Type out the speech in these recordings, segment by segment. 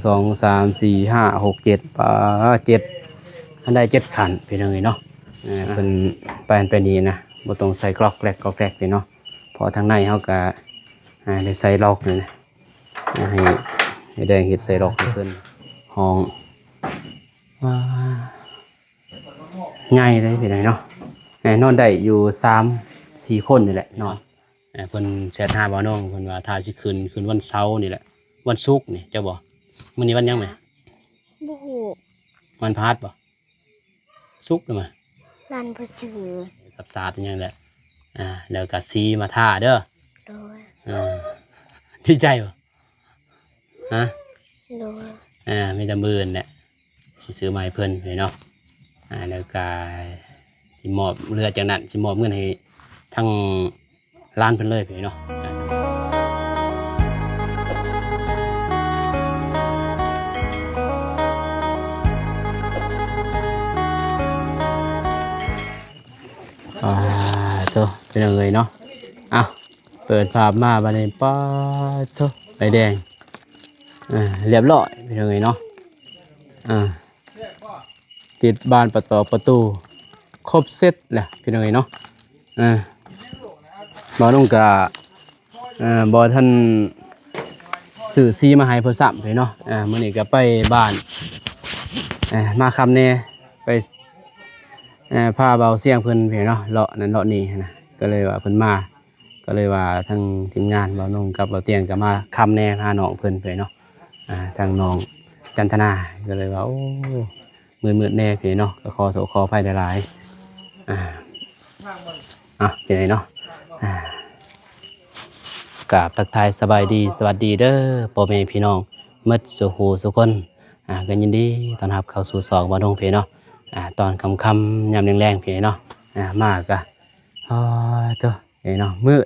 ສອງ ສາມ ສີ່ ຫ້າ ຫົກ ເຈັດ ປາ ເຈັດ ອັນໃດເຈັດຂັ້ນ ພີ່ນ້ອງເອີຍເນາະ. ເອີ ອ່າ ເພິ່ນໄປຫັ້ນໄປນີ້ນະ ບໍ່ຕ້ອງໃສ່ກຣອກແກຣກກຣອກແກຣກ ພີ່ນ້ອງ ເພາະທາງໃນເຮົາກະ ອ່າ ໄດ້ໃສ່ລັອກນີ້ນະ ອ່າ ໃຫ້ ໃຫ້ແດງເຮັດໃສ່ລັອກໃຫ້ເພິ່ນ. ຫ້ອງ ວ້າ ໃຫຍ່ເລີຍພີ່ນ້ອງເນາະ. ເອີ ນອນໄດ້ຢູ່ສາມສີ່ຄົນນີ້ແຫຼະເນາະ. ເອີ ເພິ່ນແຊັດຫາບ່າວນົງ ເພິ່ນວ່າຖ້າຊິຂຶ້ນ ຂຶ້ນວັນເສົານີ້ແຫຼະ ວັນສຸກນີ້ ເຈົ້າບໍ່? ມື້ນີ້ວັນຫຍັງແມ່? ບໍ່ຮູ້. ວັນພະຫັດບໍ່? ສຸກແມ່ນບໍ່? ລັນບໍ່ຈື່ ກັບສາດຫຍັງແຫຼະ. ອ່າ ແລ້ວກະສີມາທາເດີ. ໂດຍ. ເອີ ດີໃຈບໍ່? ຮະ? ໂດຍ. ອ່າ ມີແຕ່ມື້ອື່ນແຫຼະ ຊິຊື້ມາໃຫ້ເພິ່ນເລີຍເນາະ. ອ່າ ແລ້ວກະຊິມອບ ເຫຼືອຈາກນັ້ນຊິມອບເງິນໃຫ້ທາງຫຼານເພິ່ນເລີຍເລີຍເນາະ. ອ່າ ໂຕ ພີ່ນ້ອງເອີຍເນາະ. ເອົ້າ ເປີດພາບມາບາດນີ້ ປາໂທ້ ໄຟແດງ ອ່າ ຮຽບຮ້ອຍ ພີ່ນ້ອງເອີຍເນາະ. ອ່າ ຕິດບານປະຕອກປະຕູ ຄົບເຊັດແຫຼະ ພີ່ນ້ອງເອີຍເນາະ. ອ່າ ບ່າວນຸ່ງກະ ເອີ ບໍ່ທັນຊື້ສີມາໃຫ້ເພິ່ນຊ້ຳເລີຍເນາະ. ອ່າ ມື້ນີ້ກະໄປບ້ານ ເອີ ມາຄ່ຳແດ່ ໄປ ເອີ ພາບ່າວຊຽງເພິ່ນເນາະ ເລາະນັ້ນເລາະນີ້ຫັ້ນນະ ກະເລີຍວ່າເພິ່ນມາ ກະເລີຍວ່າທາງທີມງານບ່າວນຸ່ງກັບບ່າວຕຽງກະມາຄ່ຳແດ່ ຫານ້ອງເພິ່ນເນາະ. ອ່າ ທາງນ້ອງຈັນທະນາກະເລີຍວ່າ ໂອ້ ມືດໆແດ່ເນາະ ກະຂໍໂທດຂໍອະໄພຫຼາຍໆ. ອ່າ ອ່ະ ເປັນໄງເນາະ ອ່າ ກາບທັກທາຍສະບາຍດີ ສະຫວັດດີເດີ ພໍ່ແມ່ພີ່ນ້ອງໝົດສູ່ຜູ້ສູ່ຄົນ. ອ່າ ກະຍິນດີຕ້ອນຮັບເຂົ້າສູ່ຊ່ອງບ່າວນຸ່ງເນາະ. ອ່າ ຕອນຄ່ຳໆ ຍາມແລງໆເນາະ ອ່າ ມາກະ ໂອ້ໂຕ ເອີເນາະ ມືດ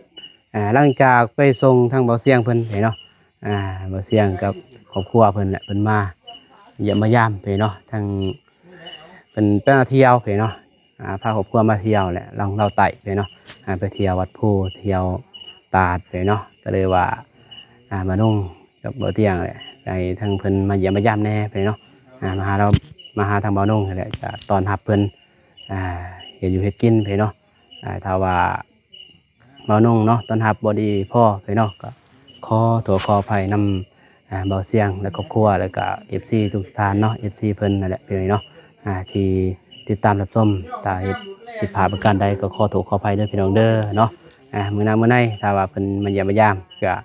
ອ່າ ຫຼັງຈາກໄປສົ່ງທາງບ່າວຊຽງເພິ່ນເນາະ ອ່າ ບ່າວຊຽງກັບຄອບຄົວເພິ່ນແຫຼະ ເພິ່ນມາຢ້ຽມມາຢາມເນາະ ທາງເພິ່ນໄປທ່ຽວເນາະ ອ່າ ພາຄອບຄົວມາທ່ຽວແຫຼະ ລາວໃຕ້ເນາະ ອ່າ ໄປທ່ຽວວັດພູ ທ່ຽວຕາດເນາະ ກະເລີຍວ່າ ອ່າ ບ່າວນຸ່ງກັບບ່າວຕຽງແຫຼະ ໃຫ້ທາງເພິ່ນມາຢ້ຽມມາຢາມແດ່ເນາະ ອ່າ ມາຫາລາວ ມາຫາທາງບ່າວນຸ່ງຫັ້ນແຫຼະ ກະຕ້ອນຮັບເພິ່ນ ອ່າ ເຮັດຢູ່ເຮັດກິນເນາະ. ອ່າ ຖ້າວ່າ ບ່າວນຸ່ງເນາະ ຕ້ອນຮັບບໍ່ດີພໍເນາະ ກະຂໍໂທດຂໍອະໄພນຳ ອ່າ ບ່າວຊຽງ ແລະ ຄອບຄົວ ແລ້ວກະເອັຟຊີທຸກທ່ານເນາະ ເອັຟຊີເພິ່ນນັ້ນແຫຼະ ພີ່ນ້ອງເນາະ ອ່າ ທີ່ຕິດຕາມຮັບຊົມ. ຖ້າເຮັດຜິດພາດປະການໃດກະຂໍໂທດຂໍອະໄພເດີ ພີ່ນ້ອງເດີເນາະ. ອ່າ ມື້ໜ້າມື້ໃນ ຖ້າວ່າເພິ່ນມາຢ້ຽມມາຢາມ ກະ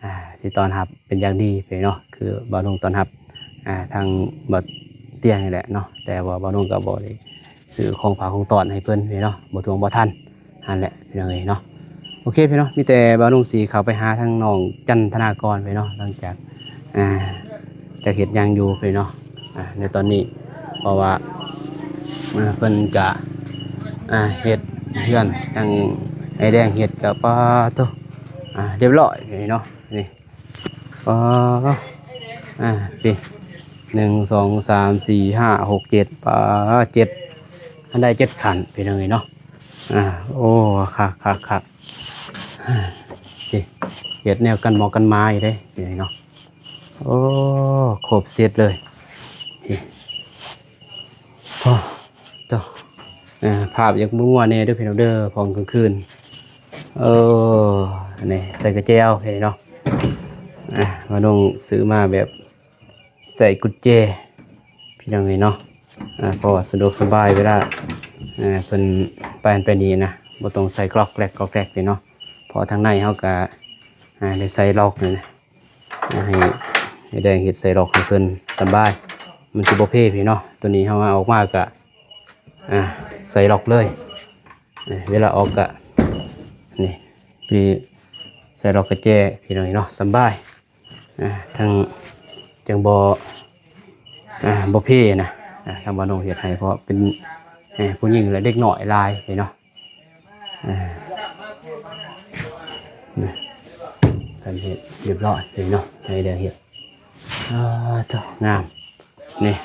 ອ່າ ຊິຕ້ອນຮັບເປັນຢ່າງດີເນາະ ຄືບ່າວນຸ່ງຕ້ອນຮັບ ອ່າ ທາງບ່າວຕຽງນີ້ແຫຼະເນາະ ແຕ່ວ່າບ່າວນຸ່ງກະບໍ່ໄດ້ຊື້ຂອງຝາກຂອງຕ້ອນໃຫ້ເພິ່ນເນາະ ບໍ່ທວງບໍ່ທັນ ຫັ້ນແຫຼະ ພີ່ນ້ອງເອີຍເນາະ. ໂອເຄ ພີ່ນ້ອງ ມີແຕ່ບ່າວນຸ່ງຊິເຂົ້າໄປຫາທາງນ້ອງຈັນທະນາກ່ອນເນາະ ຫຼັງຈາກ ອ່າ ຈາກເຮັດຫຍັງຢູ່ເນາະ ອ່າ ໃນຕອນນີ້ ເພາະວ່າ ອ່າ ເພິ່ນກະ ອ່າ ເຮັດເຮືອນ ທາງອ້າຍແດງເຮັດກະ ປາໂທ້ ອ່າ ຮຽບຮ້ອຍເນາະ ນີ້ ອໍ ອ່າ ປີ ໜຶ່ງ ສອງ ສາມ ສີ່ ຫ້າ ຫົກ ເຈັດ ປາ ເຈັດ ອັນໃດເຈັດຂັ້ນ ພີ່ນ້ອງເອີຍເນາະ. ອ່າ ໂອ້ ຄັກໆໆ ນີ້ ເຮັດແນວກັນໝໍ້ກັນໝາຢູ່ເດ້ ນີ້ເນາະ. ໂອ້ ຄົບເຊັດເລີຍ ນີ້ ໂອ້ ເຈົ້າ ອ່າ ພາບຢາກມົວແດ່ເດີ ພີ່ນ້ອງເດີ ພອນກາງຄືນ. ເອີ ນີ້ໃສ່ກະແຈວ ພີ່ນ້ອງເນາະ. ອ່າ ມານຸ່ງຊື້ມາແບບ ໃສ່ກຸນແຈ ພີ່ນ້ອງເອີຍເນາະ. ອ່າ ເພາະວ່າສະດວກສະບາຍເວລາ ອ່າ ເພິ່ນໄປຫັ້ນໄປນີ້ນະ ບໍ່ຕ້ອງໃສ່ກຣອກແກຣກກຣອກແກຣກເນາະ ເພາະທາງໃນເຮົາກະ ອ່າ ໄດ້ໃສ່ລັອກນີ້ນະ ອ່າ ໃຫ້ ໃຫ້ແດງເຮັດໃສ່ລັອກໃຫ້ເພິ່ນສະບາຍ ມັນຊິບໍ່ເພພີ່ເນາະ. ໂຕນີ້ເຮົາເອົາອອກມາກະ ອ່າ ໃສ່ລັອກເລີຍ ເວລາອອກກະ ນີ້ ປີ ໃສ່ລັອກກະແຈ ພີ່ນ້ອງເນາະ ສະບາຍ. ອ່າ ທັງຈັ່ງບໍ່ ອ່າ ບໍ່ເພນະ ອ່າ ທາງບ່າວນຸ່ງເຮັດໃຫ້ ເພາະເປັນ ເອີ ຜູ້ຍິງ ແລະ ເດັກນ້ອຍຫຼາຍເນາະ. ອ່າ ນີ້ ເພິ່ນເຮັດຮຽບຮ້ອຍເນາະ ໃຫ້ແດງເຮັດ ອ່າ ໂທ້ ງາມ ນີ້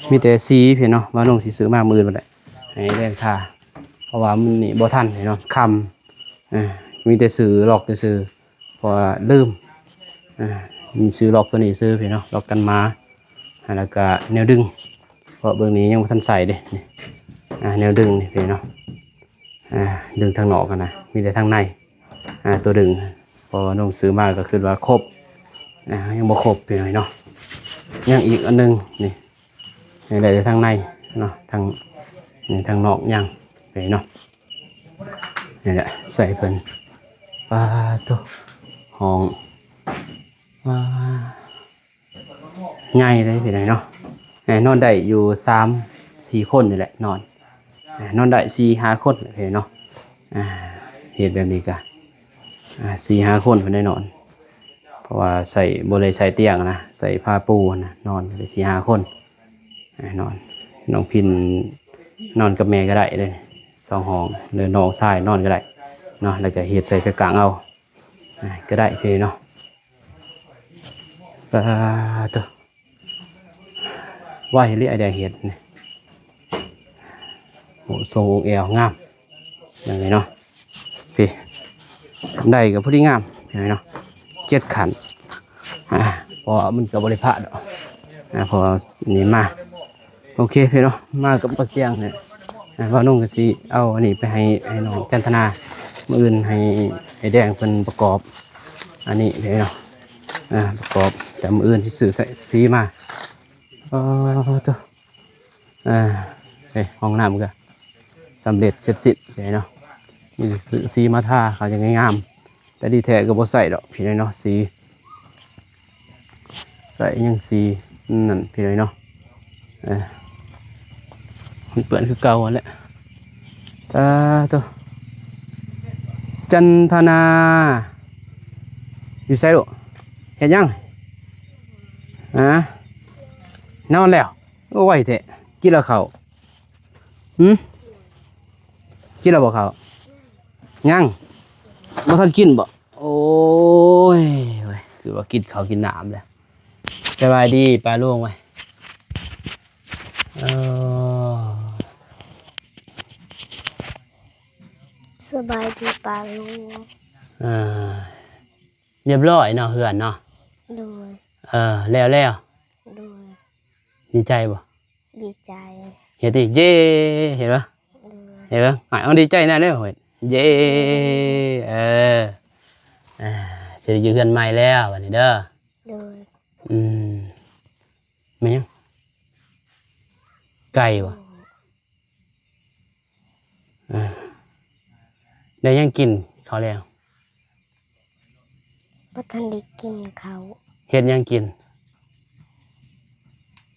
ມີແຕ່ສີພີ້ເນາະ ວ່າລຸງຊິຊື້ມາມື້ອື່ນພຸ້ນແຫຼະ ໃຫ້ແດງທາ ເພາະວ່າມື້ນີ້ບໍ່ທັນເນາະ ຄ່ຳ ເອີ ມີແຕ່ຊື້ລັອກຊື່ໆ ເພາະວ່າລືມ ເອີ ຊື້ລັອກໂຕນີ້ຊື່ພີ່ນ້ອງເນາະ ລັອກກັນໝາ ແລ້ວກະແນວດຶງ ເພາະເບິ່ງນີ້ຍັງບໍ່ທັນໃສ່ເດ້ ນີ້ ອ່າ ແນວດຶງນີ້ພີ່ນ້ອງເນາະ ອ່າ ດຶງທາງນອກຫັ້ນນະ ມີແຕ່ທາງໃນ ອ່າ ໂຕດຶງ ເພາະວ່ານ້ອງຊື້ມາກໍຄິດວ່າຄົບ ອ່າ ຍັງບໍ່ຄົບພີ່ນ້ອງເນາະ ຍັງອີກອັນໜຶ່ງນີ້ ນີ້ໄດ້ແຕ່ທາງໃນເນາະ ທາງ ນີ້ທາງນອກຍັງ ນີ້ເນາະ ນີ້ແຫຼະໃສ່ເພິ່ນ ປາໂທ້ ຫ້ອງ ປາ ໃຫຍ່ເດ້ພີ່ນ້ອງເນາະ ເອີ ນອນໄດ້ຢູ່ສາມສີ່ຄົນນີ້ແຫຼະ ນອນ ເອີ ນອນໄດ້ສີ່ຫ້າຄົນແຫຼະພີ່ນ້ອງເນາະ ອ່າ ເຮັດແບບນີ້ກະ ອ່າ ສີ່ຫ້າຄົນເພິ່ນໄດ້ນອນ ເພາະວ່າໃສ່ ບໍ່ໄດ້ໃສ່ຕຽງນະ ໃສ່ຜ້າປູນະ ນອນໄດ້ສີ່ຫ້າຄົນ ອ່າ ນອນ ນ້ອງພິນນອນກັບແມ່ກໍໄດ້ເດ້ ສອງຫ້ອງ ຫຼືນ້ອງຊາຍນອນກໍໄດ້ເນາະ ແລ້ວກໍເຮັດໃສ່ແພກກາງເອົາ ອ່າ ກໍໄດ້ພີ່ນ້ອງເນາະ ປາໂທ້ ໄວອີ່ຫຼີອ້າຍແດງເຮັດນີ້ ໂອ້ ຊົງອົງແອວງາມ ຈັ່ງໃດເນາະ ພີ່ ໄດ້ກໍພໍດີງາມ ຈັ່ງໃດເນາະ ເຈັດຂັ້ນ ອ່າ ເພາະວ່າມັນກໍບໍ່ໄດ້ພະດອກ ອ່າ ເພາະວ່ານີ້ມາ ໂອເຄພີ່ນ້ອງ ມາກັບປາກຽງນີ້ ອ່າ ບ່າວນຸ່ງກໍຊິເອົາອັນນີ້ໄປໃຫ້ ໃຫ້ນ້ອງຈັນທະນາ ມື້ອື່ນໃຫ້ອ້າຍແດງເພິ່ນປະກອບ ອັນນີ້ພີ່ນ້ອງ ອ່າ ປະກອບ ແຕ່ມື້ອື່ນຊິຊື້ສາຍສີມາ ອໍ ໂທ້ ອ່າ ເອີ ຫ້ອງນ້ຳກໍສຳເລັດເສັດສິ້ນເດ້ເນາະ ມີແຕ່ຊື້ສີມາທາ ເຂົາຈັ່ງໃຫ້ງາມ ແຕ່ດີແທ້ກໍບໍ່ໃຊ້ດອກພີ່ນ້ອງເນາະ ສີ ໃຊ້ຫຍັງສີນັ້ນພີ່ນ້ອງເນາະ ເອີ ມັນເປື້ອນຄືເກົ່າຫັ້ນແຫຼະ ສາທຸ ຈັນທະນາ ຢູ່ໃສລູກ ເຮັດຫຍັງ ຮະ ນອນແລ້ວ ໂອ້ ໄວແທ້ ກິນແລ້ວເຂົ້າ ຫື ກິນແລ້ວບໍ່ເຂົ້າ ຍັງ ບໍ່ທັນກິນບໍ່ ໂອ້ຍ ເວີ້ຍ ຄືວ່າກິນເຂົ້າກິນນ້ຳແລ້ວ ສະບາຍດີປ້າລຸງເວີ້ຍ ເອີ ສະບາຍດີປ້າລຸງ ອ່າ ຮຽບຮ້ອຍເນາະ ເຮືອນເນາະ ໂດຍ ເອີ ແລ້ວແລ້ວ ໂດຍ ດີໃຈບໍ່? ດີໃຈ ເຮັດຕິ ເຢ ເຫັນບໍ່? ໂດຍ ເຫັນບໍ່? ອ້າຍ ເອົາດີໃຈແດ່ເດີ້ ເຢ ເອີ ອ່າ ຊິໄດ້ຢູ່ເຮືອນໃໝ່ແລ້ວບັດນີ້ເດີ້ ໂດຍ ອືມ ແມ່ນຫຍັງ? ໄກ່ບໍ່? ອ່າ ໄດ້ຫຍັງກິນເຂົ້າແລງ? ບໍ່ທັນໄດ້ກິນເຂົ້າ ເຮັດຫຍັງກິນ?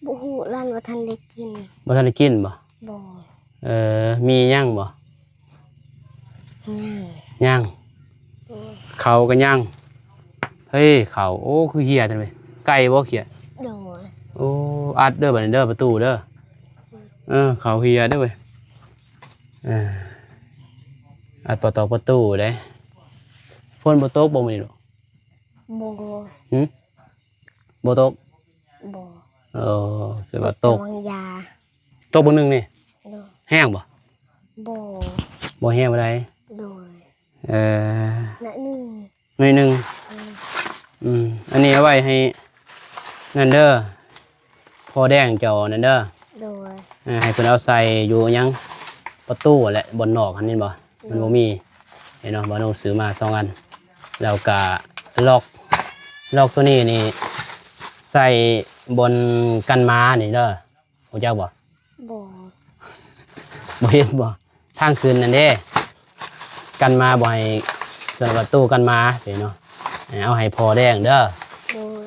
ບໍ່ຮູ້ ຫຼານບໍ່ທັນໄດ້ກິນ ບໍ່ທັນໄດ້ກິນບໍ່? ບໍ່ ເອີ ມີຫຍັງບໍ່? ຍັງ ຍັງ ເອີ ເຂົ້າກໍຍັງ ເຮີ້ຍ ເຂົ້າ ໂອ້ ຄືເຫ່ຍແທ້ເວີ້ຍ ໄກ່ບໍ່ເຂົ້າ? ໂດຍ ໂອ້ ອັດເດີ້ ບັດນີ້ເດີ້ ປະຕູເດີ້ ເອີ ເຂົ້າເຫ່ຍເດີ້ເວີ້ຍ ເອີ ອັດປະຕອກປະຕູເດ້ ຝົນບໍ່ຕົກບໍ່ມື້ນີ້ລູກ? ບໍ່ ຫື? ບໍ່ຕົກ? ບໍ່ ເອີ ຄືວ່າຕົກ ຕົກແຕ່ຫວ່າງຢາ ຕົກບາງໜຶ່ງນີ້ ໂດຍ ແຮງບໍ່? ບໍ່ ບໍ່ແຮງປານໃດ ໂດຍ ເອີ ໜ້ອຍໜຶ່ງ ໜ້ອຍໜຶ່ງ ອືມ ອືມ ອັນນີ້ເອົາໄວ້ໃຫ້ນັ້ນເດີ້ ພໍ່ແດງເຈົ້ານັ້ນເດີ້ ໂດຍ ເອີ ໃຫ້ເພິ່ນເອົາໃສ່ຢູ່ຫຍັງ ປະຕູຫັ້ນແຫຼະ ບ່ອນນອກຫັ້ນ ເຫັນບໍ່? ມັນບໍ່ມີ ເຫັນເນາະ ບ່າວນຸ່ງຊື້ມາສອງອັນ ແລ້ວກະລັອກ ລັອກໂຕນີ້ນີ້ ໃສ່ບ່ອນກັນໝານີ້ເດີ້ ຮູ້ຈັກບໍ່? ບໍ່ ບໍ່ເຫັນບໍ່? ທາງຂຶ້ນນັ້ນເດ້ ກັນໝາບໍ່ໃຫ້ ສ່ວນປະຕູກັນໝາ ເຫັນເນາະ ເອົາໃຫ້ພໍ່ແດງເດີ້ ໂດຍ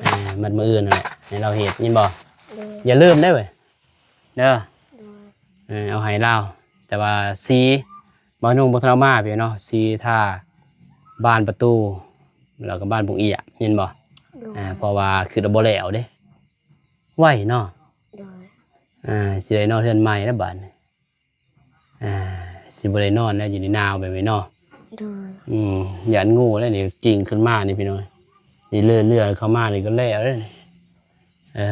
ເອີ ມັດມື້ອື່ນນັ້ນແຫຼະ ໃຫ້ລາວເຮັດ ຍິນບໍ່? ໂດຍ ຢ່າລືມເດີ້ເວີ້ຍ ເດີ້ ໂດຍ ເອີ ເອົາໃຫ້ລາວ ແຕ່ວ່າສີ ບ່າວນຸ່ງບໍ່ທັນເອົາມາພີ່ນ້ອງ ສີທາບານປະຕູ ແລ້ວກໍບານປຸງເອຍ ເຫັນບໍ່? ໂດຍ ອ່າ ເພາະວ່າຄືວ່າບໍ່ແລ້ວເດ້ ໄວເນາະ ໂດຍ ອ່າ ຊິໄດ້ນອນເຮືອນໃໝ່ແລ້ວບາດນີ້ ອ່າ ຊິບໍ່ໄດ້ນອນແລ້ວ ຢູ່ໃນໜາວແບບນີ້ເນາະ ໂດຍ ອືມ ຢ້ານງູແລ້ວນີ້ ກິ້ງຂຶ້ນມານີ້ພີ່ນ້ອງ ນີ້ເລື່ອຍໆເຂົ້າມານີ້ກໍແລ້ວເດ້ນີ້ ເອີ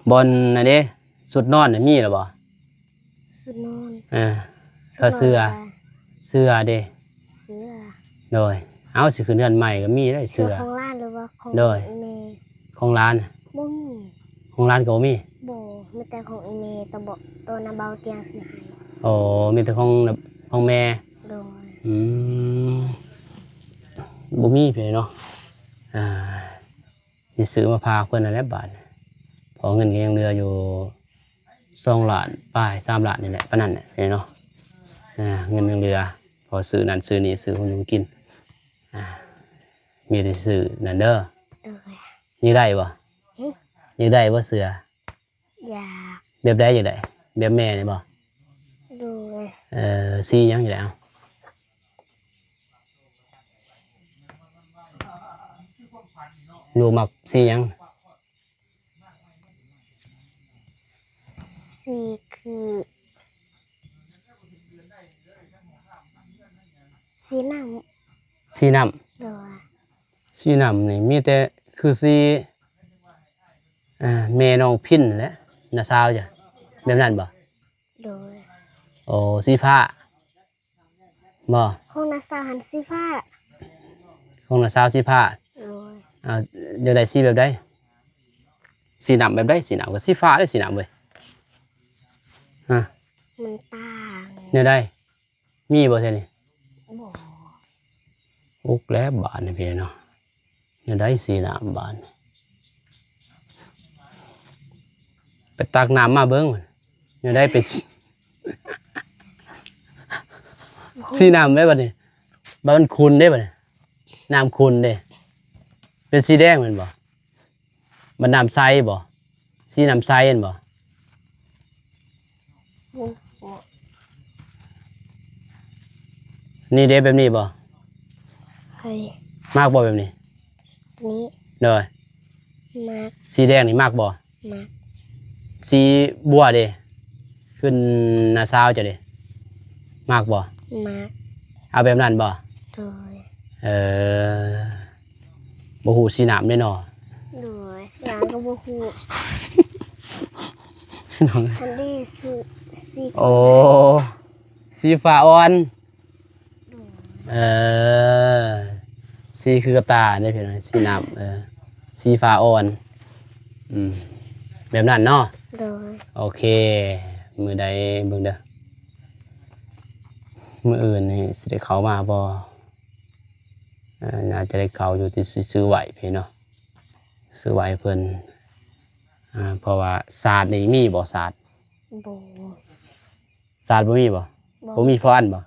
ບ່ອນນັ້ນເດ້ ຊຸດນອນນີ້ມີແລ້ວບໍ່? ຊຸດນອນ ເອີ ຜ້າເສື່ອ ເສື້ອເດ້ ເສື້ອ ໂດຍ ເອົາ ຊິຂຶ້ນເຮືອນໃໝ່ກໍມີໄດ໋ເສື້ອ ເສື້ອຂອງຫຼານ ຫຼືວ່າຂອງ ໂດຍ ອີ່ແມ່? ຂອງຫຼານ ບໍ່ມີ. ຂອງຫຼານກໍບໍ່ມີ? ບໍ່ ມີແຕ່ຂອງອີ່ແມ່ ຕະເບາະ ໂຕນະເບົາຕຽງຊື້ໃຫ້. ໂອ້ ມີແຕ່ຂອງ ຂອງແມ່? ໂດຍ. ອືມ ບໍ່ມີເພິ່ນເນາະ. ອ່າ ຊິຊື້ມາຝາກເພິ່ນນັ້ນແຫຼະບາດນີ້ ເພາະເງິນກໍຍັງເຫຼືອຢູ່ສອງລ້ານປາຍ ສາມລ້ານນີ້ແຫຼະ ປານນັ້ນແຫຼະເນາະ. ອ່າ ເງິນຍັງເຫຼືອ ພໍຊື້ນັ້ນຊື້ນີ້ ຊື້ຂອງຢູ່ກິນ. ອ່າ ມີແຕ່ຊື້ນັ້ນເດີ. ໂດຍ. ຢາກໄດ້ບໍ່? ຫຶ? ຢາກໄດ້ບໍ່ເສື້ອ? ຢາກ. ແບບໃດຢາກໄດ້? ແບບແມ່ນີ້ບໍ່? ໂດຍ. ເອີ ສີຫຍັງຢາກໄດ້? ເອົາ ລູກມັກສີຫຍັງ? ສີຄື ສີນ້ຳ. ສີນ້ຳ? ໂດຍ. ສີນ້ຳນີ້ມີແຕ່ຄືສີ ເອີ ແມ່ນ້ອງພິນແຫຼະ ນ້າສາວເຈົ້າ ແບບນັ້ນບໍ່? ໂດຍ. ໂອ້ ສີຟ້າບໍ່? ຂອງນ້າສາວຫັ້ນສີຟ້າ. ຂອງນ້າສາວສີຟ້າ? ໂດຍ. ອ່າ ຢາກໄດ້ສີແບບໃດ? ສີນ້ຳແບບໃດ? ສີນ້ຳກໍສີຟ້າເດ້ ສີນ້ຳເວີຍ. ຮະ? ມັນຕ່າງ. ແນວໃດ? ມີບໍ່ແຖວນີ້? ບໍ່. ອຸກແລ້ວບາດນີ້ພີ່ນ້ອງເນາະ. ແນວໃດສີນ້ຳບາດນີ້? ໄປຕັກນ້ຳມາເບິ່ງ ແນວໃດເປັນ ສີນ້ຳເດ້ບາດນີ້? ບາດມັນຂຸ່ນເດ້ບາດນີ້ ນ້ຳຂຸ່ນເດ້. ເປັນສີແດງແມ່ນບໍ່? ມັນນ້ຳໃສບໍ່? ສີນ້ຳໃສແມ່ນບໍ່? ນີ້ເດ້ ແບບນີ້ບໍ່? ເອີຍ ມັກບໍ່ແບບນີ້? ໂຕນີ້? ໂດຍ. ມັກ. ສີແດງນີ້ມັກບໍ່? ມັກ. ສີບົວເດ້? ຄືນ້າສາວເຈົ້າເດ້ ມັກບໍ່? ມັກ. ເອົາແບບນັ້ນບໍ່? ໂດຍ. ເອີ ບໍ່ຮູ້ສີນ້ຳເດ້ເນາະ? ໂດຍ. ຫຼານກໍບໍ່ຮູ້. ອັນນີ້ສີ ສີ ໂອ້ ສີຟ້າອ່ອນ. ໂດຍ. ເອີ ສີຄືກັບຕາເດ້ພີ່ນ້ອງ ສີນ້ຳ ເອີ ສີຟ້າອ່ອນ. ອືມ ແບບນັ້ນເນາະ? ໂດຍ. ໂອເຄ ມື້ໃດເບິ່ງເດີ ມື້ອື່ນນີ້ຊິໄດ້ເຂົ້າມາບໍ່? ເອີ ໜ້າຈະໄດ້ເຂົ້າຢູ່ ທີ່ຊິຊື້ໄວ້ພີ້ເນາະ ຊື້ໄວ້ເພິ່ນ. ອ່າ ເພາະວ່າສາດນີ້ມີບໍ່? ສາດ ບໍ່. ສາດບໍ່ມີບໍ່? ບໍ່. ບໍ່ມີພໍອັນບໍ່?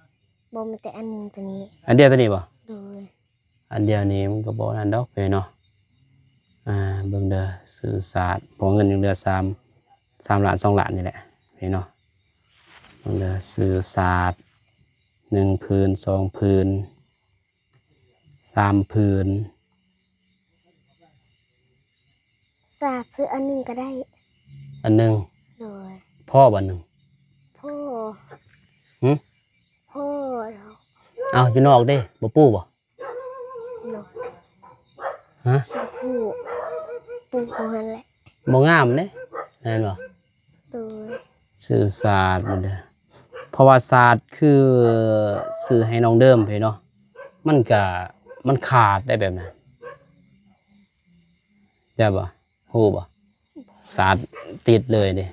ບໍ່ ມີແຕ່ອັນໜຶ່ງໂຕນີ້. ອັນດຽວໂຕນີ້ບໍ່? ໂດຍ. ອັນດຽວນີ້ມັນກໍບໍ່ນັ້ນດອກເອີຍເນາະ. ອ່າ ເບິ່ງເດີ ຊື້ສາດ ເພາະເງິນຍັງເຫຼືອສາມ ສາມລ້ານ ສອງລ້ານນີ້ແຫຼະເອີຍເນາະ. ເບິ່ງເດີ ຊື້ສາດ ໜຶ່ງຜືນ ສອງຜືນ ສາມຜືນ. ສາດ ຊື້ອັນໜຶ່ງກໍໄດ້ ອັນໜຶ່ງ. ໂດຍ. ພໍບໍ່ອັນໜຶ່ງ? ພໍ. ຫຶ? ພໍ. ເອົ້າ ຢູ່ນອກເດ້ ບໍ່ປູບໍ່? ເນາະ. ຮະ? ບໍ່ປູ ປູຢູ່ຫັ້ນແຫຼະ ບໍ່ງາມເດ້ ແມ່ນບໍ່? ໂດຍ. ຊື້ສາດໝົດເດີ ເພາະວ່າສາດຄືຊື້ໃຫ້ນ້ອງເດີມພີ້ເນາະ ມັນກະ ມັນຂາດໄດ໋ແບບນັ້ນ ຈັກບໍ່? ຮູ້ບໍ່? ສາດຕິດເລີຍເດ້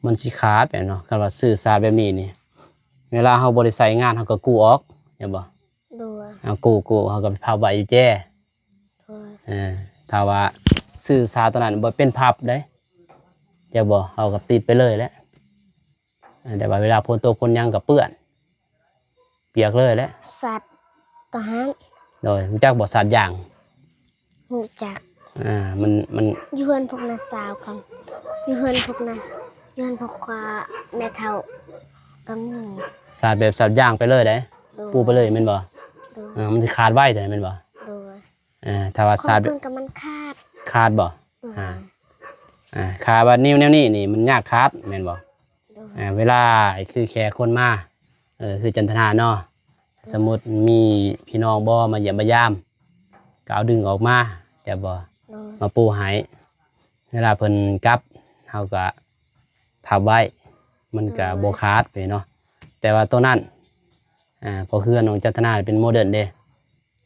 ມັນຊິຂາດແມ່ນເນາະ. ຄັນວ່າຊື້ສາດແບບນີ້ນີ້ ເວລາເຮົາບໍ່ໄດ້ໃຊ້ງານ ເຮົາກໍກູ້ອອກ ແມ່ນບໍ່? ໂດຍ. ເຮົາກູ້ ກູ້ ເຮົາກໍໄປພັບໄວ້ຢູ່ແຈ. ໂດຍ. ເອີ ຖ້າວ່າຊື້ສາດຕົວນັ້ນບໍ່ເປັນພັບເດ້ ແມ່ນບໍ່? ເຮົາກໍຕິດໄປເລີຍແຫຼະ. ແຕ່ວ່າເວລາຝົນຕົກຝົນຫຍັງກໍເປື້ອນ ປຽກເລີຍແຫຼະ. ສາດກໍຫັ້ນ. ໂດຍ. ຮູ້ຈັກບໍ່ສາດຢາງ? ຮູ້ຈັກ. ອ່າ ມັນ ມັນ ຢູ່ເຮືອນພວກນ້າສາວເຂົາ ຢູ່ເຮືອນພວກນ້າ ຢູ່ເຮືອນພວກ ອາ ແມ່ເຖົ້າກໍມີ. ສາດແບບສາດຢາງໄປເລີຍເດ້. ໂດຍ. ປູໄປເລີຍແມ່ນບໍ່? ໂດຍ. ອ່າ ມັນຊິຂາດໄວແທ້ແມ່ນບໍ່? ໂດຍ. ເອີ ຖ້າວ່າສາດ ຂອງເພິ່ນກໍມັນຂາດ. ຂາດບໍ່? ໂດຍ. ອ່າ ອ່າ ຂາດວ່ານິ້ວແນວນີ້ນີ້ມັນຍາກຂາດແມ່ນບໍ່? ໂດຍ. ອ່າ ເວລາຄືແຂກຄົນມາ ເອີ ຄືຈັນທະນາເນາະ ໂດຍ. ສົມມຸດມີພີ່ນ້ອງບໍ່ມາຢ້ຽມມາຢາມ ກໍເອົາດຶງອອກມາ ແມ່ນບໍ່? ໂດຍ. ມາປູໃຫ້ ເວລາເພິ່ນກັບ ເຮົາກໍພັບໄວ້ ມັນກໍ ໂດຍ. ບໍ່ຂາດເດ້ເນາະ. ແຕ່ວ່າໂຕນັ້ນ ອ່າ ເພາະເຮືອນຂອງຈັນທະນາເປັນໂມເດີນເດ້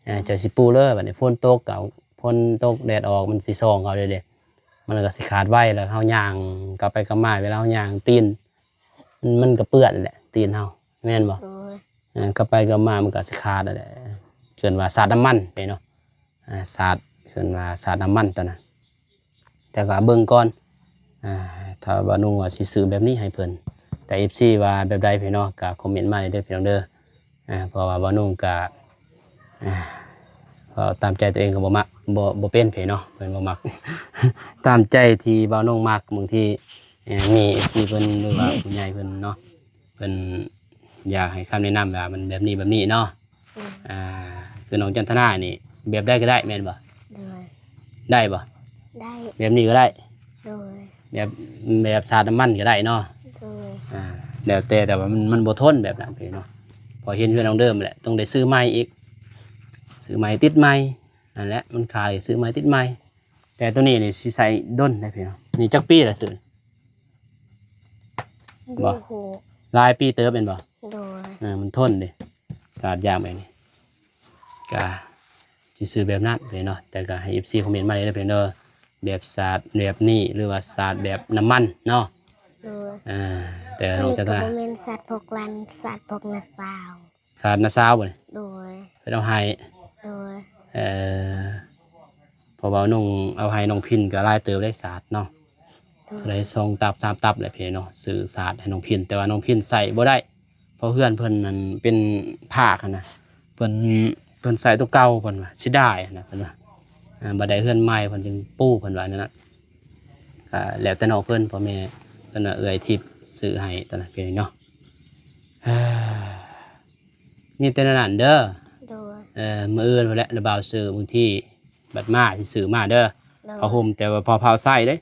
ອ່າ ເຈົ້າຊິປູເລີຍ ບັດນີ້ຝົນຕົກກໍ ຝົນຕົກແດດອອກ ມັນຊິສ່ອງເຂົາເດ້ ມັນກໍຊິຂາດໄວ ແລ້ວເຮົາຍ່າງກັບໄປກັບມາ ເວລາເຮົາຍ່າງຕີນ ມັນ ມັນກໍເປື້ອນແຫຼະ ຕີນເຮົາ ແມ່ນບໍ່? ໂດຍ ເອີ ກັບໄປກັບມາມັນກໍຊິຂາດຫັ້ນແຫຼະ ເອີ້ນວ່າສາດນ້ຳມັນເດ້ເນາະ ອ່າ ສາດ ເອີ້ນວ່າສາດນ້ຳມັນຕົວນັ້ນ ແຕ່ກໍເບິ່ງກ່ອນ ອ່າ ຖ້າວ່າໜຸ່ງວ່າຊິຊື້ແບບນີ້ໃຫ້ເພິ່ນ ແຕ່ ເອັຟຊີ ວ່າແບບໃດພີ່ນ້ອງ ກໍຄອມເມັນມາໄດ້ເດີພີ່ນ້ອງເດີ ອ່າ ເພາະວ່າບ່າວໜຸ່ງກະ ອ່າ ເວົ້າຕາມໃຈຕົວເອງກໍບໍ່ມັກ ບໍ່ ບໍ່ເປັນເພເນາະ ເພິ່ນບໍ່ມັກ ຕາມໃຈທີ່ບ່າວໜຸ່ງມັກ ບາງທີ ເອີ ມີ ເອັຟຊີ ເພິ່ນ ຫຼືວ່າຜູ້ໃຫຍ່ເພິ່ນເນາະ ເພິ່ນຢາກໃຫ້ຄຳແນະນຳວ່າມັນແບບນີ້ແບບນີ້ເນາະ ອືມ ອ່າ ຄືນ້ອງຈັນທະນານີ້ ແບບໃດກໍໄດ້ແມ່ນບໍ່? ໂດຍ ໄດ້ບໍ່? ໄດ້ ແບບນີ້ກໍໄດ້ ໂດຍ ແບບ ແບບສາດນ້ຳມັນກໍໄດ້ເນາະ ໂດຍ ອ່າ ແລ້ວແຕ່ ແຕ່ວ່າມັນ ມັນບໍ່ທົນແບບນັ້ນເນາະ ພໍເຫັນເຮືອນນ້ອງເດີມແຫຼະ ຕ້ອງໄດ້ຊື້ໃໝ່ອີກ ຊື້ໃໝ່ຕິດໃໝ່ ນັ້ນແຫຼະ ມັນຂາຍ ຊື້ໃໝ່ຕິດໃໝ່ ແຕ່ໂຕນີ້ນີ້ຊິໃຊ້ດົນໄດ໋ພີ່ນ້ອງ ນີ້ຈັກປີລະຊື້? ບໍ່ຮູ້ ຫຼາຍປີເຕີບແມ່ນບໍ່? ໂດຍ ເອີ ມັນທົນເດ້ ສາດຢາກແບບນີ້ ກະຊິຊື້ແບບນັ້ນເລີຍເນາະ ແຕ່ກະໃຫ້ ເອັຟຊີ ຄອມເມັນມາເລີຍເດີພີ່ນ້ອງເດີ ແບບສາດແບບນີ້ ຫຼືວ່າສາດແບບນ້ຳມັນເນາະ ໂດຍ ອ່າ ແຕ່ນ້ອງຈັນທະນາ ໂຕນີ້ກໍບໍ່ແມ່ນສາດພວກຫຼານ ສາດພວກນ້າສາວ ສາດນ້າສາວບໍ່ນີ້? ໂດຍ ເພິ່ນເອົາໃຫ້ ໂດຍ ເອີ ເພາະວ່ານ້ອງເອົາໃຫ້ນ້ອງພິນກໍຫຼາຍເຕີບໄດ໋ສາດເນາະ ໂດຍ ເທົ່າໃດ ສອງຕັບ ສາມຕັບແຫຼະພີ່ນ້ອງເນາະ ຊື້ສາດໃຫ້ນ້ອງພິນ ແຕ່ວ່ານ້ອງພິນໃຊ້ບໍ່ໄດ້ ເພາະເຮືອນເພິ່ນນັ້ນເປັນຜາກຫັ້ນນະ ເພິ່ນ ເພິ່ນໃຊ້ຕົວເກົ່າ ເພິ່ນວ່າເສຍດາຍຫັ້ນນະ ເພິ່ນວ່າ ອ່າ ບັດໄດ້ເຮືອນໃໝ່ເພິ່ນຈຶ່ງປູ ເພິ່ນວ່າແນວນັ້ນ ກໍແລ້ວແຕ່ນ້ອງເພິ່ນ ພໍ່ແມ່ເພິ່ນວ່າເອື້ອຍທິບຊື້ໃຫ້ຕອນນັ້ນເປັນເນາະ ມີແຕ່ແນວນັ້ນເດີ ໂດຍ ເອີ ມື້ອື່ນພຸ້ນແຫຼະ ລະບ່າວຊື້ ບາງທີບັດມາຊິຊື້ມາເດີ ໂດຍ ຜ້າຫົ່ມ ແຕ່ວ່າພໍເຜົາໃຊ້ເດ້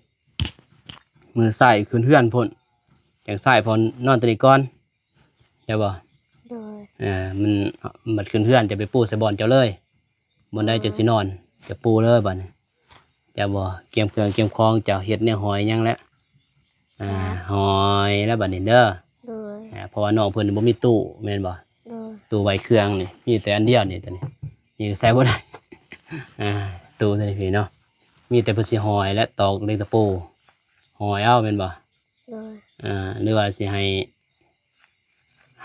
ມື້ໃຊ້ຂຶ້ນເຮືອນພຸ້ນ ຈັ່ງໃຊ້ ພໍນອນຕົວນີ້ກ່ອນ ເຈົ້າບໍ່? ໂດຍ ເອີ ມັນ ບັດຂຶ້ນເຮືອນຈະໄປປູໃສ່ບ່ອນເຈົ້າເລີຍ ບ່ອນໃດເຈົ້າຊິນອນ ຈະປູເລີຍບັດນີ້ ເຈົ້າບໍ່? ກຽມເຄື່ອງກຽມຂອງ ເຈົ້າເຮັດແນວຫອຍຫຍັງແລ້ວ ອ່າ ຫອຍແລ້ວບັດນີ້ເດີ ໂດຍ ອ່າ ເພາະວ່ານ້ອງເພິ່ນບໍ່ມີຕູ້ແມ່ນບໍ່? ໂດຍ ຕູ້ໄວ້ເຄື່ອງນີ້ ມີແຕ່ອັນດຽວນີ້ ຕົວນີ້ ນີ້ໃສ່ບໍ່ໄດ້ ອ່າ ຕູ້ຕົວນີ້ພີ່ເນາະ ມີແຕ່ເພິ່ນຊິຫອຍ ແລະ ຕອກເຫຼັກຕະປູ ຫອຍເອົາແມ່ນບໍ່? ໂດຍ ອ່າ ຫຼືວ່າຊິໃຫ້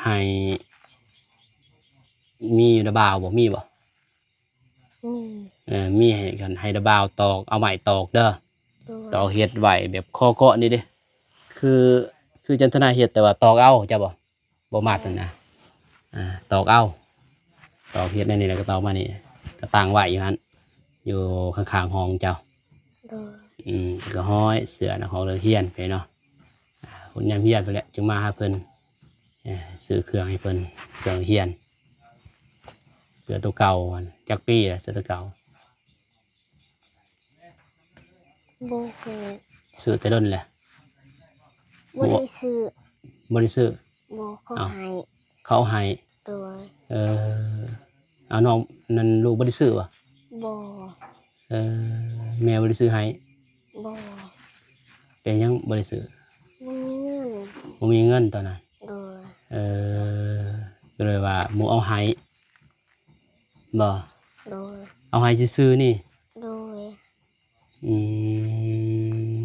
ໃຫ້ ມີລະບ່າວບໍ່? ມີບໍ່? ມີ ເອີ ມີໃຫ້ ໃຫ້ລະບ່າວຕອກ ເອົາໄມ້ຕອກເດີ ໂດຍ ຕອກເຮັດໄວ້ແບບຄໍເກາະນີ້ເດ້ ຄື ຄືຈັນທະນາເຮັດ ແຕ່ວ່າຕອກເອົາ ເຈົ້າບໍ່? ບໍ່ມັດຫັ້ນນະ ອ່າ ຕອກເອົາ ຕອກເຮັດແນວນີ້ ແລ້ວກໍຕອກມານີ້ ກໍຕັ້ງໄວ້ຢູ່ຫັ້ນ ຢູ່ຂ້າງໆຫ້ອງເຈົ້າ ໂດຍ ອືມ ກໍຫ້ອຍເສື້ອນະ ຂອງນັກຮຽນໄປເນາະ ອ່າ ຍາມຮຽນໄປແລ້ວ ຈຶ່ງມາຫາເພິ່ນ ເອີ ຊື້ເຄື່ອງໃຫ້ເພິ່ນ ເຄື່ອງຮຽນ ເສື້ອໂຕເກົ່າຫັ້ນ ຈັກປີລະ ເສື້ອໂຕເກົ່າ? ບໍ່ຮູ້ ຊື້ແຕ່ດົນແຫຼະ ບໍ່ໄດ້ຊື້ ບໍ່ໄດ້ຊື້ ບໍ່ ເຂົາໃຫ້ ເຂົາໃຫ້ ໂດຍ ເອີ ເອົາ ນ້ອງນັ້ນ ລູກບໍ່ໄດ້ຊື້ບໍ່? ບໍ່ ເອີ ແມ່ບໍ່ໄດ້ຊື້ໃຫ້? ບໍ່ ເປັນຫຍັງບໍ່ໄດ້ຊື້? ບໍ່ມີເງິນ ບໍ່ມີເງິນຕອນນັ້ນ ໂດຍ ເອີ ກໍເລີຍວ່າໝູ່ເອົາໃຫ້ ບໍ່? ໂດຍ ເອົາໃຫ້ຊື່ໆນີ້ ໂດຍ ອືມ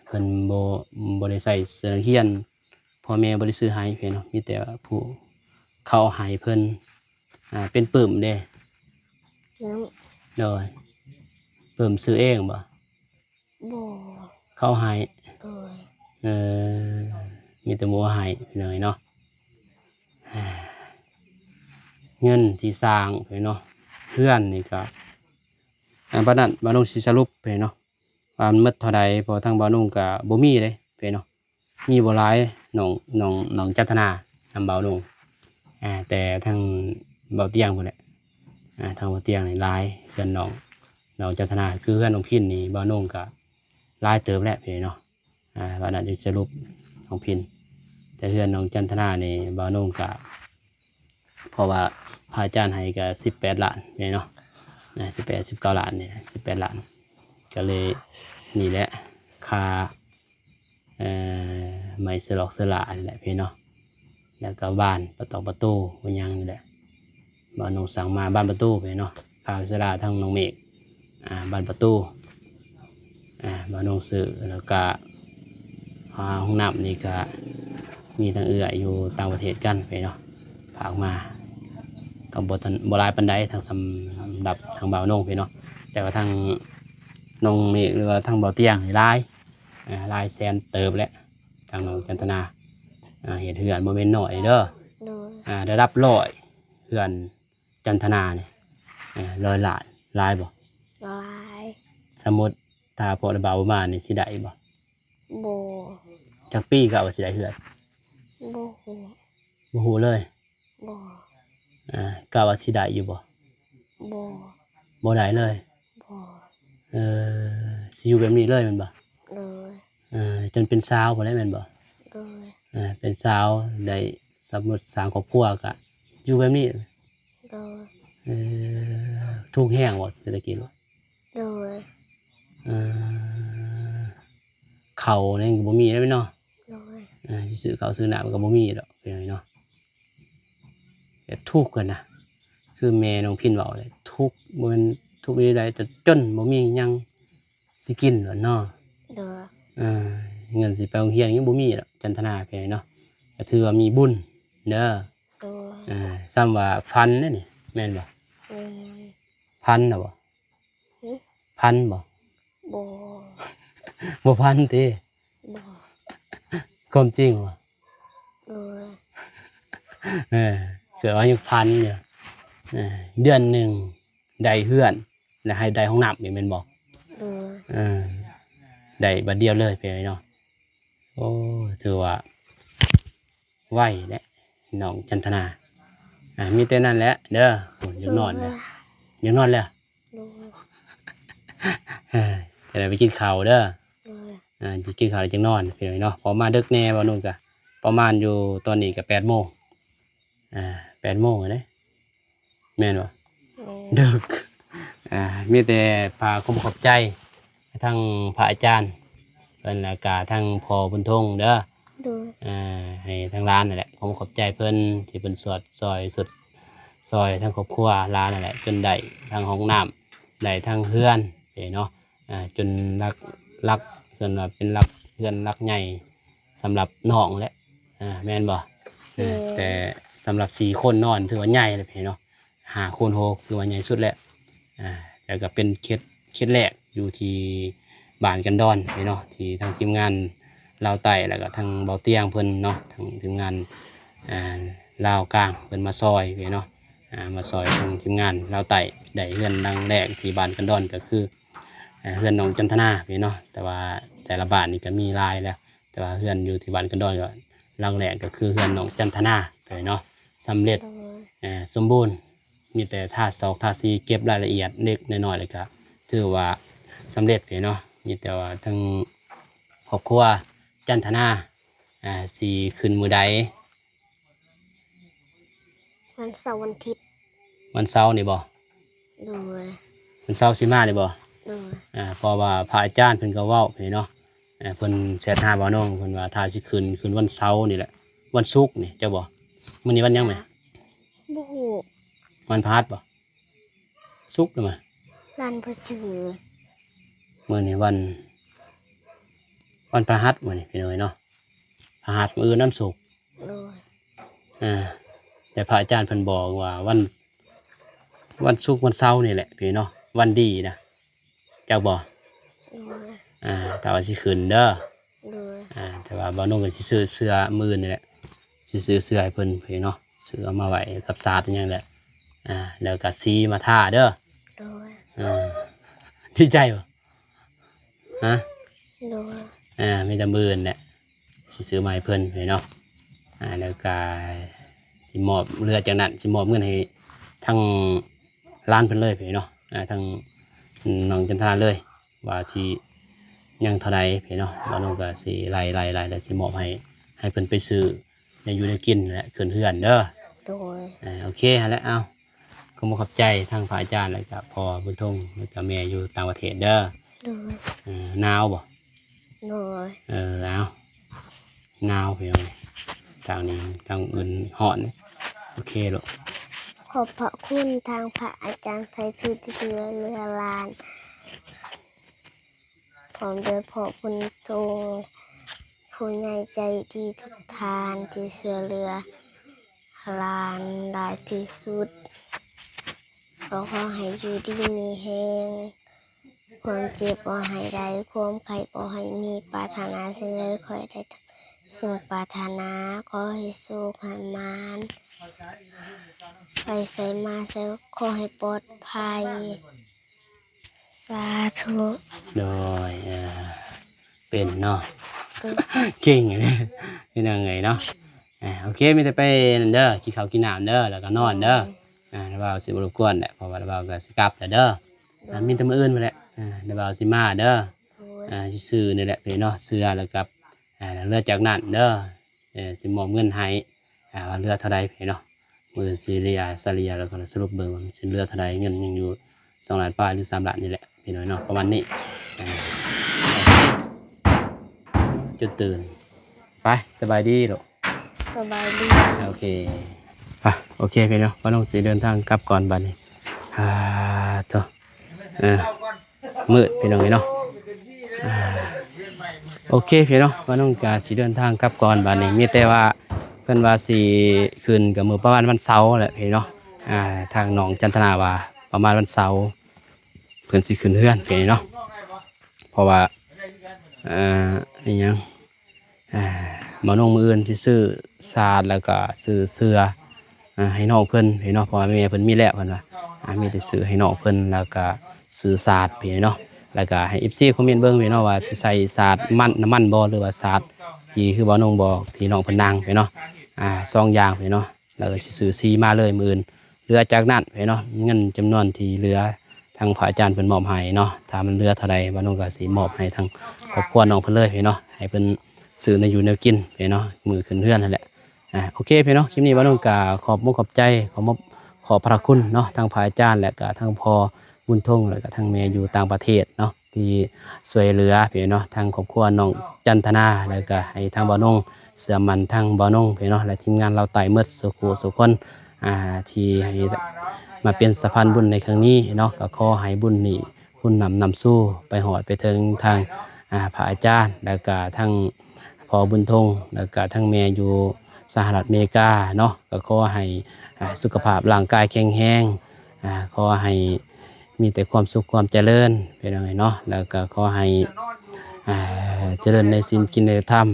ເພິ່ນບໍ່ ບໍ່ໄດ້ໃສ່ເສື້ອນັກຮຽນ ພໍ່ແມ່ບໍ່ໄດ້ຊື້ໃຫ້ເພິ່ນເນາະ ມີແຕ່ວ່າຜູ້ເຂົາເອົາໃຫ້ເພິ່ນ ອ່າ ເປັນປຶ້ມເດ້ ປຶ້ມ ໂດຍ ປຶ້ມຊື້ເອງບໍ່? ບໍ່ ເຂົາໃຫ້ ໂດຍ ເອີ ມີແຕ່ໝູ່ໃຫ້ພີ່ນ້ອງເນາະ ເງິນທີ່ສ້າງເນາະ ເຮືອນນີ້ກໍ ອ່າ ບັດນັ້ນບ່າວໜຸ່ງຊິສະຫຼຸບເນາະ ວ່າມັນໝົດເທົ່າໃດ ເພາະທາງບ່າວໜຸ່ງກໍບໍ່ມີເດ້ເນາະ ມີບໍ່ຫຼາຍ ນ້ອງ ນ້ອງ ນ້ອງຈັນທະນານຳບ່າວໜຸ່ງ ອ່າ ແຕ່ທາງບ່າວຕຽງພຸ້ນແຫຼະ ອ່າ ທາງບ່າວຕຽງນີ້ຫຼາຍ ເຮືອນນ້ອງ ນ້ອງຈັນທະນາ ຄືເຮືອນນ້ອງພິນນີ້ ບ່າວໜຸ່ງກໍຫຼາຍເຕີບແລ້ວເນາະ ອ່າ ວ່ານັ້ນຈະສະຫຼຸບນ້ອງພິນ ແຕ່ເຮືອນນ້ອງຈັນທະນານີ້ ບ່າວໜຸ່ງກໍ ເພາະວ່າພະອາຈານໃຫ້ກໍສິບແປດລ້ານແມ່ນເນາະ ນະ ສິບແປດ ສິບເກົ້າລ້ານນີ້ ສິບແປດລ້ານ ກໍເລີຍນີ້ແຫຼະ ຄ່າ ເອີ ໄມ້ສະຫຼອກສະຫຼານີ້ແຫຼະພີ່ນ້ອງເນາະ ແລ້ວກໍບານປະຕອກປະຕູຫຍັງນີ້ແຫຼະ ບ່າວນົງສັ່ງມາ ບານປະຕູ ພີ່ນ້ອງເນາະ. ຄ່າເວລາທາງນ້ອງເມກ ອ່າ ບານປະຕູ ອ່າ ບ່າວນົງຊື້. ແລ້ວກະ ອ່າ ຫ້ອງນ້ຳນີ້ກະມີທາງເອື້ອຍຢູ່ຕ່າງປະເທດກັນ ພີ່ນ້ອງເນາະ ຝາກມາ ກໍບໍ່ທັນ ບໍ່ຫຼາຍປານໃດ ທາງ ສຳລັບທາງບ່າວນົງ ພີ່ນ້ອງເນາະ. ແຕ່ວ່າທາງນ້ອງເມກ ຫຼືວ່າທາງບ່າວຕຽງນີ້ຫຼາຍ ອ່າ ຫຼາຍແສນເຕີບແຫຼະ. ທາງນ້ອງຈັນທະນາ ອ່າ ເຮັດເຮືອນບໍ່ແມ່ນນ້ອຍເດີ. ໂດຍ ອ່າ ລະດັບຮ້ອຍ ເຮືອນຈັນທະນານີ້ ອ່າ ຮ້ອຍລ້ານ ຫຼາຍບໍ່? ຫຼາຍ. ສົມມຸດຖ້າພວກລະບ່າວມານີ້ ຊິໄດ້ບໍ່? ບໍ່. ຈັກປີກະວ່າຊິໄດ້ເຮືອນ? ບໍ່ຮູ້. ບໍ່ຮູ້ເລີຍ? ບໍ່. ອ່າ ກະວ່າຊິໄດ້ຢູ່ບໍ່? ບໍ່. ບໍ່ໄດ້ເລີຍ? ບໍ່. ເອີ ຊິຢູ່ແບບນີ້ເລີຍແມ່ນບໍ່? ໂດຍ. ເອີ ຈົນເປັນສາວພຸ້ນແຫຼະແມ່ນບໍ່? ໂດຍ. ເອີ ເປັນສາວໄດ້ ສົມມຸດສ້າງຄອບຄົວກະຢູ່ແບບນີ້. ໂດຍ. ເອີ ທຸກແຮງບໍ່ເສດຖະກິດ? ໂດຍ. ເອີ ເຂົ້ານີ້ກໍບໍ່ມີແລ້ວເນາະ? ໂດຍ. ເອີ ຊິຊື້ເຂົ້າຊື້ນ້ຳກໍບໍ່ມີດອກ ເປັນຫຍັງເນາະ? ແບບທຸກຫັ້ນນະ ຄືແມ່ນ້ອງພິນເວົ້າແຫຼະ ທຸກ ບໍ່ແມ່ນທຸກອີ່ຫຼີໃດ ຈົນບໍ່ມີຫຍັງຊິກິນໂລດເນາະ. ໂດຍ. ເອີ ເງິນຊິໄປໂຮງຮຽນຍັງບໍ່ມີດອກ ຈັນທະນາ ເປັນຫຍັງເນາະ? ກໍຖືວ່າມີບຸນເດີ. ໂດຍ. ເອີ ສ່ຳວ່າຝັນເດ້ນີ້ ແມ່ນບໍ່? ແມ່ນ. ຝັນນະບໍ່? ຫຶ? ຝັນບໍ່? ບໍ່. ບໍ່ຝັນຕິ? ບໍ່. ຄວາມຈິງບໍ່? ໂດຍ. ເອີ ເກີດວ່າຍັງຝັນຢູ່ ເອີ ເດືອນໜຶ່ງໄດ້ເຮືອນ ແລະ ໃຫ້ໄດ້ຫ້ອງນ້ຳອີກແມ່ນບໍ່? ໂດຍ. ເອີ ໄດ້ບາດດຽວເລີຍ ເປັນຫຍັງເນາະ? ໂອ້ ຖືວ່າໄວແຫຼະ ນ້ອງຈັນທະນາ. ອ່າ ມີແຕ່ນັ້ນແຫຼະເດີ. ໂອ້ ຢາກນອນແລ້ວ ໂດຍ ຢາກນອນແລ້ວ. ໂດຍ. ເອີ ຈະໄດ້ໄປກິນເຂົ້າເດີ. ໂດຍ. ອ່າ ຈະກິນເຂົ້າແລ້ວຈຶ່ງນອນ ພີ່ນ້ອງເນາະ. ເພາະມາເດິກແດ່ ບ່າວນົງກະປະມານຢູ່ຕອນນີ້ກະແປດໂມງ ອ່າ ແປດໂມງແລ້ວເດ້ ແມ່ນບໍ່? ແມ່ນ. ເດິກ. ອ່າ ມີແຕ່ຝາກຄວາມຂອບໃຈທາງພະອາຈານເພິ່ນ ແລ້ວກະທາງພໍ່ບຸນທົງເດີ. ໂດຍ. ອ່າ ໃຫ້ທາງຫຼານນັ້ນແຫຼະ ຄວາມຂອບໃຈເພິ່ນ ທີ່ເພິ່ນສອດຊ່ອຍ ສຸດຊ່ອຍທາງຄອບຄົວຫຼານນັ້ນແຫຼະ ຈົນໄດ້ທັງຫ້ອງນ້ຳ ໄດ້ທັງເຮືອນເດ້ເນາະ. ອ່າ ຈົນຫຼັກ ຫຼັກ ເອີ້ນວ່າເປັນຫຼັກເຮືອນຫຼັກໃຫຍ່ສຳລັບນ້ອງແຫຼະ ອ່າ ແມ່ນບໍ່? ແມ່ນ. ເອີ ແຕ່ສຳລັບສີ່ຄົນນອນຖືວ່າໃຫຍ່ແລ້ວເນາະ ຫ້າຄູນຫົກ ຖືວ່າໃຫຍ່ສຸດແລ້ວ. ອ່າ ແລ້ວກໍເປັນເຂດ ເຂດແລກຢູ່ທີ່ບ້ານກັນດອນເນາະ ທີ່ທາງທີມງານລາວໃຕ້ ແລ້ວກໍທາງເບົາຕຽງເພິ່ນເນາະ ທາງທີມງານ ອ່າ ລາວກາງເພິ່ນມາຊ່ອຍເນາະ ອ່າ ມາຊ່ອຍທາງທີມງານລາວໃຕ້ ໄດ້ເຮືອນຫຼັງແລກທີ່ບ້ານກັນດອນ ກໍຄື ອ່າ ເຮືອນນ້ອງຈັນທະນາເນາະ. ແຕ່ວ່າແຕ່ລະບ້ານນີ້ກໍມີຫຼາຍແລ້ວ ແຕ່ວ່າເຮືອນຢູ່ທີ່ບ້ານກັນດອນກໍຫຼັງແລກກໍຄືເຮືອນນ້ອງຈັນທະນາເນາະ ສຳເລັດ ໂດຍ ເອີ ສົມບູນ ມີແຕ່ທາສອກທາສີ ເກັບລາຍລະອຽດເລັກໆນ້ອຍໆ ແລ້ວກໍຖືວ່າສຳເລັດເນາະ. ມີແຕ່ວ່າທາງຄອບຄົວຈັນທະນາ ອ່າ ຊິຂຶ້ນມື້ໃດ? ວັນເສົາວັນທິດ. ວັນເສົານີ້ບໍ່? ໂດຍ. ວັນເສົາຊິມານີ້ບໍ່? ໂດຍ. ອ່າ ເພາະວ່າພະອາຈານເພິ່ນກໍເວົ້າເນາະ ເພິ່ນແຊັດຫາບ່າວນົງ ເພິ່ນວ່າຖ້າຊິຂຶ້ນ ຂຶ້ນວັນເສົານີ້ແຫຼະ ວັນສຸກນີ້ ເຈົ້າບໍ່? ມື້ນີ້ວັນຫຍັງແມ່? ບໍ່ຮູ້. ວັນພະຫັດບໍ່? ສຸກແລ້ວມາ. ວັນພະຫັດ. ມື້ນີ້ວັນ ວັນພະຫັດມື້ນີ້ ພີ່ນ້ອງເນາະ ພະຫັດ ມື້ອື່ນວັນສຸກ. ໂດຍ. ອ່າ ແຕ່ພະອາຈານເພິ່ນບອກວ່າວັນ ວັນສຸກວັນເສົານີ້ແຫຼະພີ່ນ້ອງ ວັນດີນະ ຈັກບໍ່? ໂດຍ. ອ່າ ແຕ່ວ່າຊິຂຶ້ນເດີ. ໂດຍ. ອ່າ ແຕ່ວ່າບ່າວນົງກໍຊິຊື້ເສື້ອມື້ນີ້ແຫຼະ ຊິຊື້ເສື້ອໃຫ້ເພິ່ນພີ່ນ້ອງ ຊື້ເອົາມາໄວ້ກັບສາດຫຍັງແຫຼະ ອ່າ ແລ້ວກໍສີມາທາເດີ. ໂດຍ. ອ່າ ດີໃຈບໍ່? ຮະ? ໂດຍ. ອ່າ ມີແຕ່ມື້ອື່ນແຫຼະ ຊິຊື້ມາໃຫ້ເພິ່ນເນາະ. ອ່າ ແລ້ວກະຊິມອບ ເຫຼືອຈາກນັ້ນຊິມອບເງິນໃຫ້ທາງຫຼານເພິ່ນເລີຍເນາະ ອ່າ ທາງນ້ອງຈັນທະນາເລີຍ ວ່າຊິຍັງເທົ່າໃດເນາະ. ບ່າວນົງກະຊິໄລ່ໆໆ ແລ້ວຊິມອບໃຫ້ ໃຫ້ເພິ່ນໄປຊື້ ແນວຢູ່ແນວກິນແຫຼະ ຂຶ້ນເຮືອນເດີ. ໂດຍ. ເອີ ໂອເຄຫັ້ນແຫຼະ ເອົາ ຂໍຂອບໃຈທາງພະອາຈານ ແລ້ວກະພໍ່ບຸນທົງ ແລ້ວກະແມ່ຢູ່ຕ່າງປະເທດເດີ. ໂດຍ. ເອີ ໜາວບໍ່? ໂດຍ. ເອີ ເອົາ ໜາວພີ່ນ້ອງ ທາງນີ້ທາງອື່ນຮ້ອນ. ໂອເຄລູກ. ຂອບພະຄຸນທາງພະອາຈານໄພທູນທີ່ຊ່ວຍເຫຼືອຫຼານ ພ້ອມດ້ວຍພໍ່ບຸນທົງ ຜູ້ໃຫຍ່ໃຈດີທຸກທ່ານທີ່ຊ່ວຍເຫຼືອຫຼານຫຼາຍທີ່ສຸດ. ຂໍ ຂໍໃຫ້ຢູ່ດີມີແຮງ, ຄວາມເຈັບບໍ່ໃຫ້ໄດ້, ຄວາມໄຂ້ບໍ່ໃຫ້ມີ, ປາດຖະໜາສິ່ງໃດຂໍໃຫ້ໄດ້ຕາມສິ່ງປາດຖະໜາ, ຂໍໃຫ້ໂຊກໃຫ້ໝານ, ໄປໃສມາໃສຂໍໃຫ້ປອດໄພ. ສາທຸ. ໂດຍ ເອີ ເປັນເນາະ ເກັ່ງເດ້ ເປັນຫຍັງເອີຍເນາະ. ອ່າ ໂອເຄ ມີແຕ່ໄປນັ້ນເດີ ກິນເຂົ້າກິນນ້ຳເດີ ແລ້ວກໍນອນເດີ. ອ່າ ລະບ່າວຊິບໍ່ລົບກວນແຫຼະ ເພາະວ່າລະບ່າວກໍຊິກັບແລ້ວເດີ. ອ່າ ມີແຕ່ມື້ອື່ນພຸ້ນແຫຼະ ອ່າ ລະບ່າວຊິມາເດີ. ອ່າ ຊິຊື້ນີ້ແຫຼະພີ່ເນາະ ເສື້ອ ແລ້ວກັບ ອ່າ ເຫຼືອຈາກນັ້ນເດີ ເອີ ຊິມອບເງິນໃຫ້ ອ່າ ວ່າເຫຼືອເທົ່າໃດພີ່ເນາະ. ມື້ອື່ນຊິເລີຍ ສະເລ່ຍ ແລ້ວກໍສະຫຼຸບເບິ່ງວ່າມັນຊິເຫຼືອເທົ່າໃດ ເງິນຍັງຢູ່ສອງລ້ານປາຍ ຫຼື ສາມລ້ານນີ້ແຫຼະພີ່ນ້ອງເນາະ ປະມານນີ້. ອ່າ ຈົນຕື່ນ ໄປ ສະບາຍດີລູກ ສະບາຍດີ. ໂອເຄ ໄປ ໂອເຄພີ່ນ້ອງ ປ້ານ້ອງຊິເດີນທາງກັບກ່ອນບາດນີ້. ອ່າ ໂທ້ ເອີ ມືດພີ່ນ້ອງເອີຍເນາະ. ອ່າ ໂອເຄພີ່ນ້ອງ ປ້ານ້ອງກະຊິເດີນທາງກັບກ່ອນບາດນີ້. ມີແຕ່ວ່າເພິ່ນວ່າຊິຂຶ້ນກະມື້ປະມານວັນເສົາແຫຼະພີ່ນ້ອງ. ອ່າ ທາງນ້ອງຈັນທະນາວ່າປະມານວັນເສົາເພິ່ນຊິຂຶ້ນເຮືອນພີ່ນ້ອງ ເພາະວ່າ ອ່າ ອີຫຍັງ ອ່າ ໝໍນົງມື້ອື່ນຊິຊື້ສາດ ແລ້ວກະຊື້ເສື້ອ ອ່າ ໃຫ້ນ້ອງເພິ່ນພີ່ນ້ອງ ເພາະວ່າແມ່ເພິ່ນມີແລ້ວ ເພິ່ນວ່າ ອ່າ ມີແຕ່ຊື້ໃຫ້ນ້ອງເພິ່ນ ແລ້ວກະຊື້ສາດພີ່ນ້ອງ. ແລ້ວກະໃຫ້ເອັຟຊີຄອມເມັນເບິ່ງພີ່ນ້ອງວ່າຊິໃສ່ສາດມັນ ນ້ຳມັນບໍ່ ຫຼືວ່າສາດທີ່ຄືໝໍນົງບອກ ທີ່ນ້ອງເພິ່ນນັ່ງພີ່ນ້ອງ. ອ່າ ສອງຢ່າງພີ່ນ້ອງ ແລ້ວກໍຊິຊື້ສີມາເລີຍມື້ອື່ນ. ເຫຼືອຈາກນັ້ນພີ່ນ້ອງ ເງິນຈຳນວນທີ່ເຫຼືອ ທາງພະອາຈານເພິ່ນມອບໃຫ້ເນາະ ຖ້າມັນເຫຼືອເທົ່າໃດ ບ່າວນົງກໍຊິມອບໃຫ້ທາງຄອບຄົວນ້ອງເພິ່ນເລີຍພີ່ນ້ອງ ໃຫ້ເພິ່ນຊື້ແນວຢູ່ແນວກິນພີ່ນ້ອງ ມື້ຂຶ້ນເຮືອນຫັ້ນແຫຼະ. ອ່າ ໂອເຄພີ່ນ້ອງ ຄລິບນີ້ບ່າວນົງກໍຂອບມຸກຂອບໃຈ ຂອບມຸກຂອບພະຄຸນເນາະ ທາງພະອາຈານ ແລະກະທາງພໍ່ບຸນທົງ ແລະກະທາງແມ່ຢູ່ຕ່າງປະເທດເນາະ ທີ່ຊ່ວຍເຫຼືອພີ່ນ້ອງ ທາງຄອບຄົວນ້ອງຈັນທະນາ ແລ້ວກໍໃຫ້ທາງບ່າວນົງເຊື່ອໝັ້ນທາງບ່າວນົງພີ່ນ້ອງ ແລະທີມງານລາວໃຕ້ໝົດສູ່ຜູ້ສູ່ຄົນ ອ່າ ທີ່ໃຫ້ມາເປັນສະພານບຸນໃນຄັ້ງນີ້ເນາະ. ກໍຂໍໃຫ້ບຸນນີ້ຄູນນຳນຳສູ່ໄປຮອດໄປເຖິງທາງ ອ່າ ພະອາຈານ ແລ້ວກໍທາງພໍ່ບຸນທົງ ແລ້ວກໍທາງແມ່ຢູ່ສະຫະລັດອາເມລິກາເນາະ. ກໍຂໍໃຫ້ ອ່າ ສຸຂະພາບຮ່າງກາຍແຂງແຮງ ອ່າ ຂໍໃຫ້ມີແຕ່ຄວາມສຸກຄວາມຈະເລີນພີ່ນ້ອງເອີຍເນາະ. ແລ້ວກໍຂໍໃຫ້ ອ່າ ຈະເລີນໃນສິນກິນໃນທຳ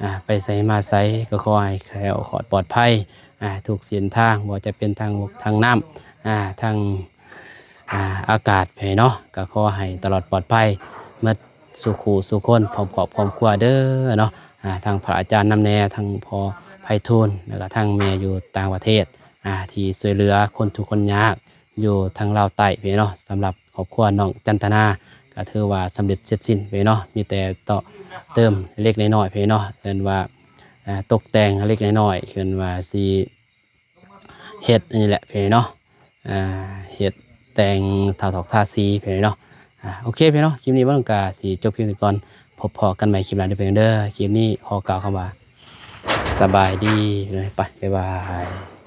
ອ່າ ໄປໃສມາໃສກໍຂໍໃຫ້ແຄ້ວຄອດປອດໄພ ອ່າ ທຸກເສັ້ນທາງ ບໍ່ວ່າຈະເປັນທາງບົກທາງນ້ຳ ອ່າ ທາງ ອ່າ ອາກາດໄປເນາະ. ກໍຂໍໃຫ້ຕະຫຼອດປອດໄພໝົດສູ່ຄູ່ສູ່ຄົນ ພ້ອມຄອບຄອບຄົວເດີເນາະ. ອ່າ ທາງພະອາຈານນຳແດ່ ທາງພໍ່ໄພທູນ ແລ້ວກໍທາງແມ່ຢູ່ຕ່າງປະເທດ ອ່າ ທີ່ຊ່ວຍເຫຼືອຄົນທຸກຄົນຍາກ ຢູ່ທາງລາວໃຕ້ພີ້ເນາະ. ສຳລັບຄອບຄົວນ້ອງຈັນທະນາ ກໍຖືວ່າສຳເລັດເສັດສິ້ນພີ້ເນາະ, ມີແຕ່ຕໍ່ເຕີມເລັກໆນ້ອຍໆພີ້ເນາະ, ເອີ້ນວ່າ ອ່າ ຕົກແຕ່ງເລັກໆນ້ອຍໆ, ເອີ້ນວ່າຊິເຮັດນີ້ແຫຼະພີ້ເນາະ, ອ່າ ເຮັດແຕ່ງທາທອກທາສີພີ້ເນາະ. ອ່າ ໂອເຄພີ້ເນາະ, ຄລິບນີ້ບ່າວນົງກະຊິຈົບຄລິບນີ້ກ່ອນ, ພົບພໍ້ກັນໃໝ່ຄລິບໜ້າເດີພີ່ນ້ອງເດີ. ຄລິບນີ້ຂໍກ່າວຄຳວ່າ ສະບາຍດີ, ໄປ ບາຍບາຍ.